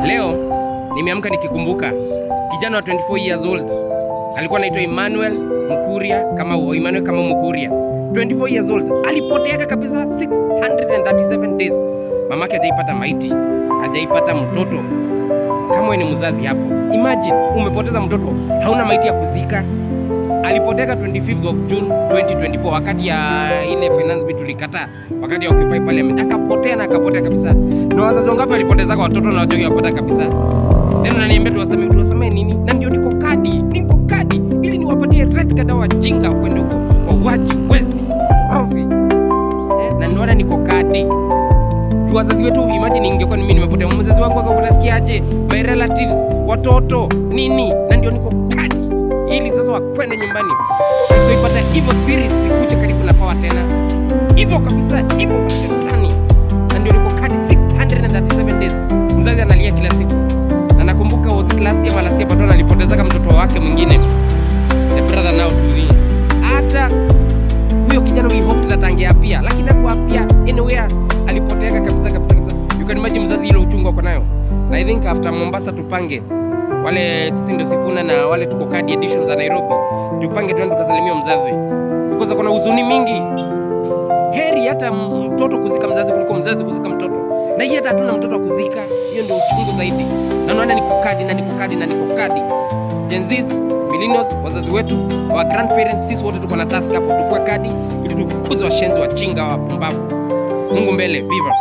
Leo nimeamka nikikumbuka kijana wa 24 years old alikuwa anaitwa Emmanuel Mukuria kama Emmanuel kama Mukuria, 24 years old, alipoteaka kabisa 637 days. Mamake hajaipata maiti, hajaipata mtoto. Kama wewe ni mzazi hapo, imagine umepoteza mtoto, hauna maiti ya kuzika. Alipoteka 25th of June 2024 wakati ya ile finance bill tulikataa, wakati ya Occupy Parliament, akapotea na akapotea kabisa. Na wazazi wangapi walipoteza kwa watoto na wajui wapata kabisa? Then unaniambia tuwaseme, tuwaseme nini? Na ndio niko kadi, niko kadi ili niwapatie red card wajinga kwenda huko, wauaji, wezi, rofi. Eh, na ndio niko kadi juu wazazi wetu, imagine ingekuwa ni mimi nimepotea, mzazi wangu akawa unasikiaje? My relatives, watoto nini? Na ndio niko kadi ili sasa wakwende nyumbani, so ipata evil spirits zikuje karibu na power tena, hivyo kabisa, hivyo shetani. Na ndio niko kadi 637 days, mzazi analia kila siku. Na nakumbuka was it last year or last year, Patona alipoteza mtoto wake mwingine, the brother now to me. Hata huyo kijana we hoped that angeappear, lakini hakuappear anywhere, alipoteaka kabisa kabisa kabisa. You can imagine mzazi ile uchungu ako nayo. Na I think after Mombasa tupange wale sisi ndio Sifuna na wale tuko kadi editions za Nairobi, tupange tuende tukasalimia mzazi because kuna huzuni mingi. Heri hata mtoto kuzika mzazi kuliko mzazi kuzika mtoto, na hii hata hatuna mtoto wa kuzika. Hiyo ndio uchungu zaidi. Na unaona niko kadi na niko kadi na niko kadi. Gen Zs, millennials, wazazi wetu, our grandparents, sisi wote tuko na task hapo, tukue kadi ili tufukuze washenzi, wachinga, wapumbavu. Mungu mbele, viva.